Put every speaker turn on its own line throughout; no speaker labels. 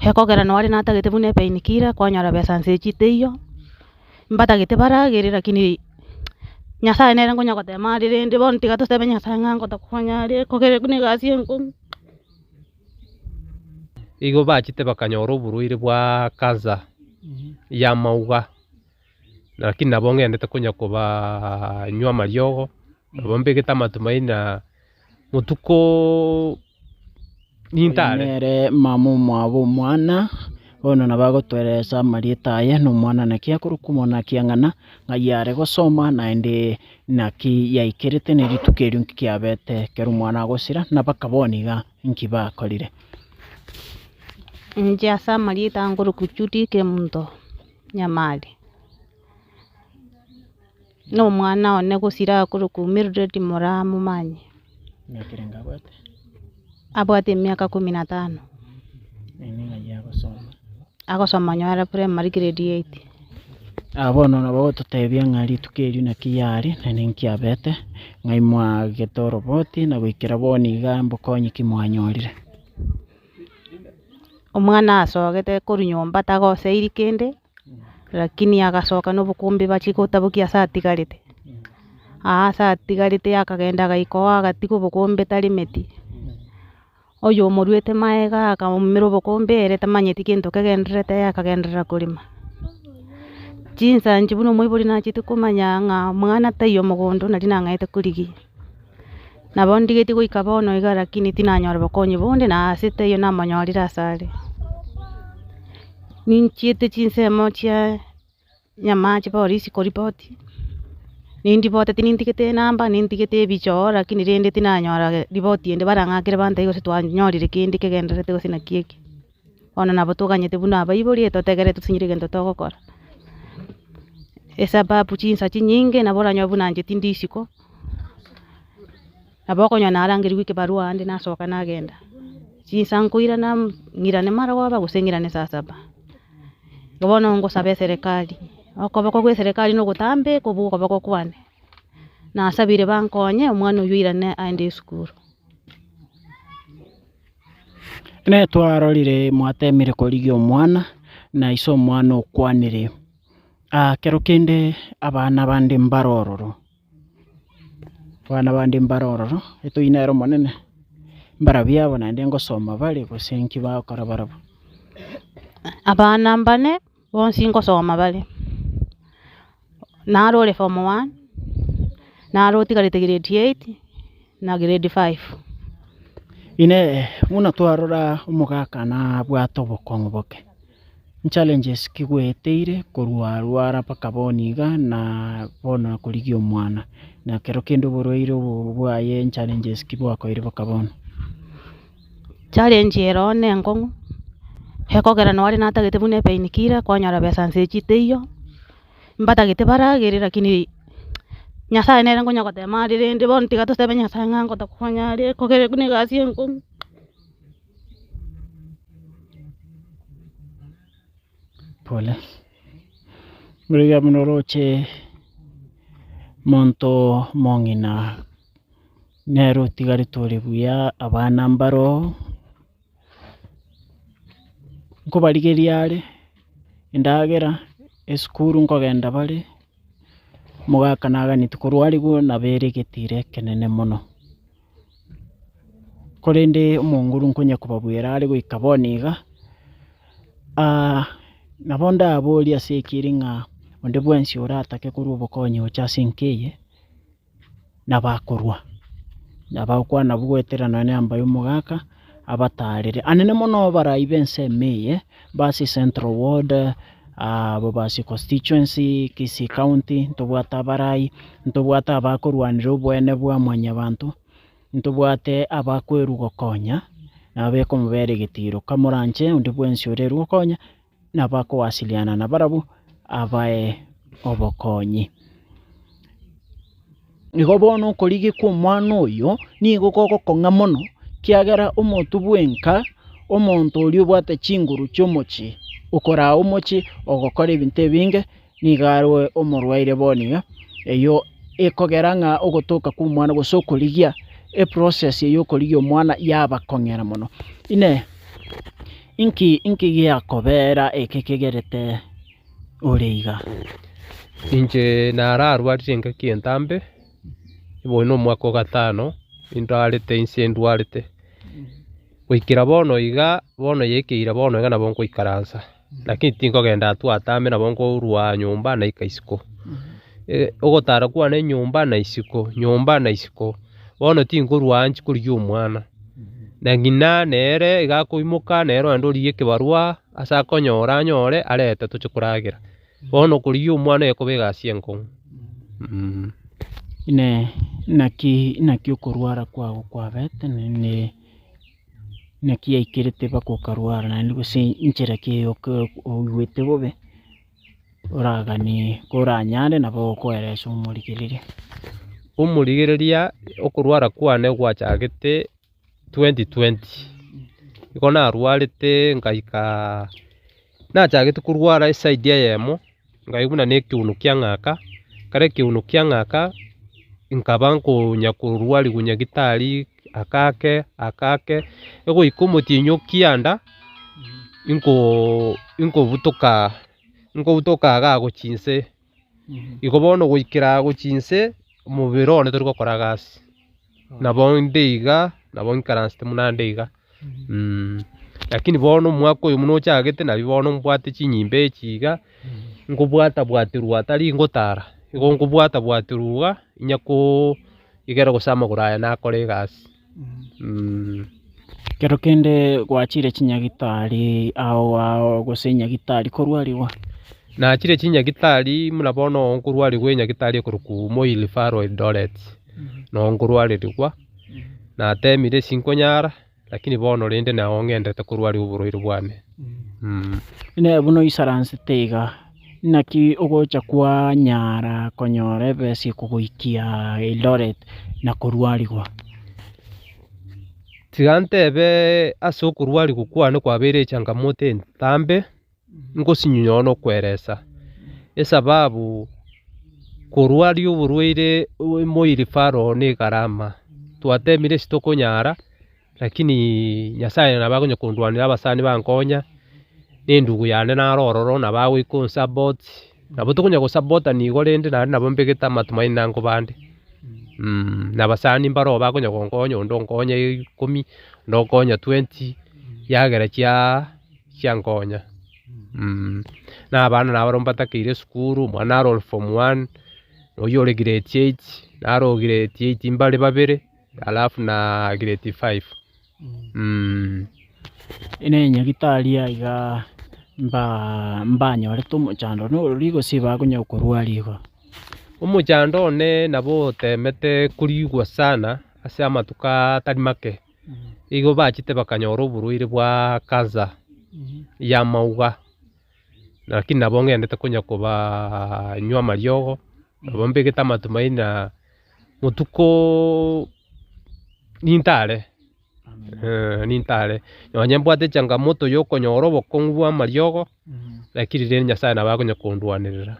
Ekogera nore natagete buna epainkiller kwanyora besa nse echi teiyo, mbatagete baragere lakini Nyasaye nere nkonya gotema are rende bono tiga tosebe Nyasaye ng'a ngotokonya are ekogera buna egasi enkong'u.
Igo bachete bakanyora oborwaire bwa cancer ya amauga, lakini nabo ng'endete konya kobanywa amariogo, nabo mbegete amatumaini na motukooo
Oyo
nintare.
nere mama omwabo omwana, bono nabo agotoeresa amarieta aye na omwana naki akorokwa omwana naki ang'ana, ng'ai are gosoma naende naki yaikerete na rituko erio nki kiabete ekero omwana agosira, na mpaka bono iga nki bakorire.
Inche ase amarieta nkorokwa Judy Kemunto Nyamari. Na omwana one gosira akorokwa Mildred Moraa Momanyi.
Emiaka erenga abwate?
Abwate emiaka kumi na tano.
Naende ng'ai agosoma?
Agosoma Nywera Primary grade eight.
Ah bono nabo ogototebia ng'a rituko erio naki yare, naende nki abete, ng'ai mwagete oroboti na goikera bono iga mbokonyi ki mwanyorire?
Omwana asogete korwa nyomba tagoseiri kende. Lakini agasoka nobokombe bachia gotabokia ase atigarete, aa ase atigarete akagenda agaika oo agatiga obokombe taremeti, oyo omoruete maega akaumera obokombe ere tamanyeti gento kegendererete akagenderera korema. Chinsa inche buna omoibori nachete komanya ng'a omwana taiyo mogondo nari nang'aete korigia. Nabo ndigetie goika bono iga lakini tinanyora obokonyi bonde na ase taiyo namonyorire asare. Ninchiete chinsemo chia Nyamache polisi koripoti, nindipoteti nintigete enamba, nintigete ebicha oo lakini rende tinanyora ripoti ende barang'akere bantebie gose twanyorire kende kegendererete gose naki eke. Bono nabo toganyete buna abaibori etotegerere tosinyire egento togokora, esababu chinsa chinyinge nabo oranyore buna inche tindi isiko. Nabo okonyora narangerigwe ekebarua aande nasoka nagenda, chinsa nkoirana ng'irane marogoba gose ng'irane saa saba. Igo bono ngosaba eserekari, okoboko gwa eserekari na ogotambe kobua okoboko kwane, nasabire bankonye omwana oywo airane aende esukuru.
Nere twarorire mwatemire korigia omwana, na ise omwana okwanire, kero kende abana bande mbare ororo. Abana bande mbare ororo, etoyi nere omonene, mbarabwo abo naende ngosoma bare gose nki bagokora barabwo.
Abana mbane bonsi ngosoma bare, naro ore form one, naro otigarete grade eight, na grade five.
Inee! Buna twarora omogaka nabwate obokong'u boke, Nchallenges ki gweteire korwa arwara mpaka bono iga na bono akorigia omwana, na kero kende oborwaire obo bwaye nchallenges ki bwakoire mpaka bono?
Challenge ere oo ne enkong'u, ekogera nore natagete buna epainkiller kwanyora besa nse echi teiyo, mbatagete baragere lakini Nyasaye nere nkonya gotema are rende bono tiga tosebe Nyasaye ng'a ngotokonya are ekogera buna egasi enkong'u.
Pole. Riria buna oroche monto omong'ina nere otigarete ore buya abana mbaro, nkobarigeria are endagera, esukuru nkogenda bare, omogaka naganetie korwariwa nabo ere egetiro ekenene mono. Korende omonguru nkonya kobabuera are goika bono iga, nabo ndaborie ase ekeri ng'a onde bwensi oratake korwa obokonyi gocha ase enka eye, nabo akorwa, nabo agokwana nabwo goetera nonye na enamba ya omogaka, abatarere. Anene mono abarai ba ensemo eye, base central ward, Bobasi constituency, Kisii county, ntobwate abarai, ntobwate abakorwanera oboene bwa mwanyabanto, ntobwate abakwerwa gokonya, nabo bekomobera egetiro. Kamoranche onde bwensi orerwe gokonya, nabo akowasiliana nabarabwo abae obokonyi. Igo bono okorigia kw'omwana oyo nigo gogokong'a mono, kiagera omonto bwenka, omonto oria obwate chinguru chi'omochie, okoraa omochie, ogokora ebinto ebinge, nigo arwe omorwaire bono iga, eyio ekogera ng'a ogotoka kw'omwana gose okorigia eprocess eye ya okorigia omwana yabakong'era mono. Inee! Inki inki giakobera eke kegerete ore iga?
Inche nararwarire engaki entambe, obo na omwaka o gatano, nindwarete inse ndwarete, goikera bono iga, bono yaikeire bono iga nabo nkoikaransa, lakini tinkogenda hatua atambe nabo nkorwa nyomba naika isiko. Ogotara kwane nyomba na isiko, nyomba na isiko, bono tinkorwa aa nchie korigia omwana. Na ng'ina nere iga akoimoka nere ogenda origia ekebarua ase akonyora anyore arete toche koragera. Bono korigia omwana ekoba egasi enkong'u mh.
Inee, naki naki okorwara kwago kwabete naende naki yaikerete mpaka okarwara naende gose nchera ki oke oigwete bobe? Oraganie koranyare nabo okoeresa omorigereria.
Omorigereria okorwara kwane gwachagete 2020, igo narwarete ngaika nachagete korwara eside eyemo, nkaigwa buna na ekeuno kiang'aka, ekero ekeuno kiang'aka, nkaba nkonya korwariwa nyagitari ake ake ake ake, egoika omotienyi o kianda, inko inkobutoka inkobutoka iga gochia inse. Igo bono goikera aa gochia inse, omobere one tori gokora gasi, nabo inde iga, nabo nkaransete buna nde iga Lakini bono omwaka oyo buna ochagete nari bono mbwate chinyimba echi iga, nkobwata bwaterwa tari ngotara, igo nkobwata bwaterwa iga, inya koo igere gose amagoro aya nakore egasi.
Ekero kende gwachire chinyagitari ao ao gose nyagitari korwarigwa?
Nachire chinyagitari buna bono nkorwarigwa enyagitari ekorokwa Moi Referral Eldoret, noo nkorwarerigwa, natemire sinkonyara lakini bono rende nao ng'endete korwarigwa oborwaire bwane.
Inee buna oisaransete iga, naki ogocha kwanyara konyora ebesa ekogoikia Eldoret na korwarigwa?
Tiga ntebe ase okorwarigwa kwane kwabeire echangamoto entambe, ngosinywa na okweresa, esababu korwaria oborwaire Moi Referral na egarama, twatemire ase tokonyara. Lakini Nyasaye nabo akonya kondwanera abasani bankonya, na endugu yane naro ororo nabo agoika onsupport, nabo tokonya gosupportana igo rende naende nabo mbegete amatumaini nango bande na abasani mbaro bakonya gonkonya onde onkonya ikomi, onde onkonya twenty, yagera chiaa chiankonya Na abana nabarobwo mbatakeire esukuru, omwana naro ore form one, na oyio ore grade eight, naro o grade eight mbare babere. Alafu na grade 5.
Ine nyagitari aiga mba mbanyorete omochando norori gose bakonya korwaria igo?
Omochando one nabo otemete korigwa sana ase amatuko atari make, igo bachete bakanyora oborwaire bwa cancer ya amauga, lakini nabo ng'endete konya kobanywa amariogo, nabo mbegete amatumaini na. Botuko nintare, nintare, nonye mbwate echangamoto ya okonyora obokong'u bwa amariogo, lakini rende Nyasaye nabo akonya kondwanerera.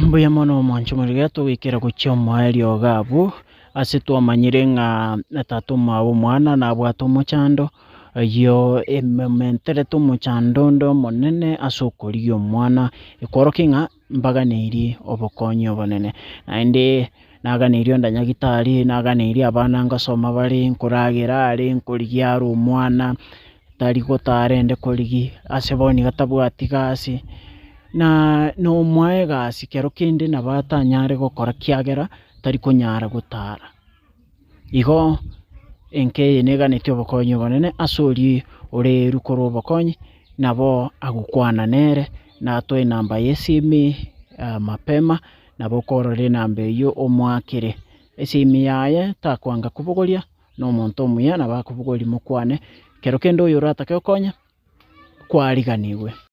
Mbuya mono omwancho omorege togoikera gochia omoerio iga abwo, ase twamanyire ng'a tata omwabo omwana nabwate omochando, Eyio emomenterete omochando onde omonene ase okorigia omwana, ekworokia ng'a mbaganeirie obokonyi obonene. Naende naganeirie onde nyagitari, naganeirie abana ngosoma bare, nkoragera are, nkorigia are omwana, tari gotara ende korigia, ase bono iga tabwati gasi, na nomoa egasi kero kende nabo atanyare gokora kiagera tari konyara gotara. Igo enka eye neganetie obokonyi obonene ase oria ore korwa obokonyi, nabo agokwana nere, natoe enamba ya esimi mapema, nabo okorora enamba eyio omoakere. Esimi yaye takwanga kobogoria, na omonto omuya nabo akobogoria mokwane, kero kende oyo oratake gokonya, kwariganigwe.